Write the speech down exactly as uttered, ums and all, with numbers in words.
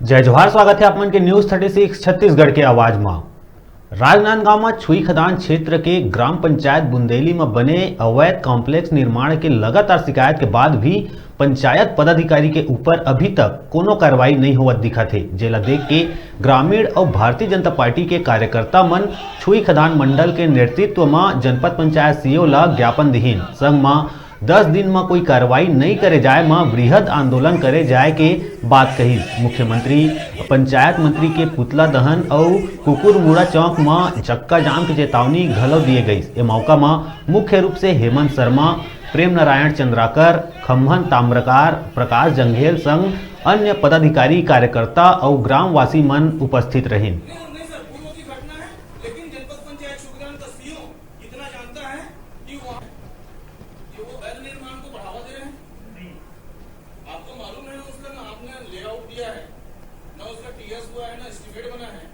जय जोहार, स्वागत हे आप मन के न्यूज़ थर्टी सिक्स छत्तीसगढ़ के आवाज म। राजनांदगांव म छुई खदान क्षेत्र के ग्राम पंचायत बुंदेली म बने अवैध कॉम्प्लेक्स निर्माण के लगातार शिकायत के बाद भी पंचायत पदाधिकारी के ऊपर अभी तक कोनो कार्रवाई नइ होवत दिखत हे, जेला देख के ग्रामीण अउ भारतीय जनता पार्टी के कार्यकर्ता मन छुई खदान मंडल के नेतृत्व म जनपद पंचायत सीईओ ल ज्ञापन दिहिन। संग म दस दिन म कोई कार्रवाई नइ करे जाए म वृहद आंदोलन करे जाए के बात कहिस। मुख्यमंत्री, पंचायत मंत्री के पुतला दहन अउ कुकुरमुड़ा चौक म चक्का जाम के चेतावनी घलो दिए गइस। ए मौका म मुख्य रूप से हेमंत शर्मा, प्रेम नारायण चंद्राकर, खम्हन ताम्रकार, प्रकाश जंघेल संग अन्य पदाधिकारी, कार्यकर्ता अउ ग्रामवासी मन उपस्थित रहिन। नहीं, नहीं सर, पूर्व की घटना है, लेकिन जनपद पंचायत छुई खदान का सीईओ इतना जानता है कि वहाँ ये वो अवैध निर्माण को बढ़ावा दे रहे हैं। आपको मालूम है ना उसका, ना आपने लेआउट दिया है, ना उसका टीएस हुआ है, ना एस्टिमेट बना है।